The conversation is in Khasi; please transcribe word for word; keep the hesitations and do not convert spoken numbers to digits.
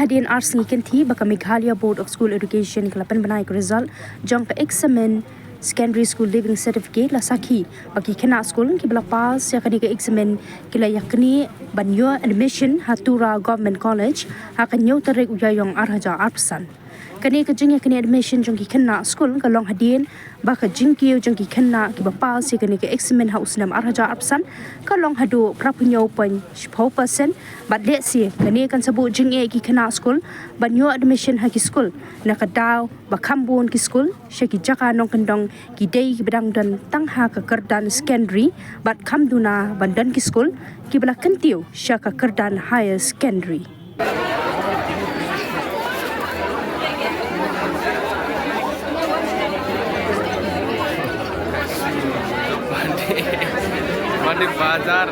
Hadien ar sngi kynthih ba ka Meghalaya Board of School Education ka la pynbna ïa ka result jong ka eksamin Secondary School Leaving Certificate, la sakhi ba ki khynnah skul kiba la pass ïa kane ka eksamin ki la ïaknieh ban ïoh admission ha Tura Government College ha ka hynñiew tarik u Ïaïong ar hajar arphew san. Kane ka jingïaknieh admission jong ki khynnah skul ka long hadien ba ka jingkiew jong ki khynnah kiba pass ïa kane ka eksamin ha u snem ar hajar arphew san ka long haduh phra phew hynñiew point shiphew percent, bad lehse kane kan sa buh jingeh ïa ki khynnah skul ban ïoh admission ha ki skul, na ka daw ba kham bun ki skul sha ki jaka nongkyndong ki dei kiba dang don tang ha ka kyrdan secondary bad kham duna ban don ki skul kiba la kyntiew sha ka kyrdan higher secondary. Bande, bande bazar.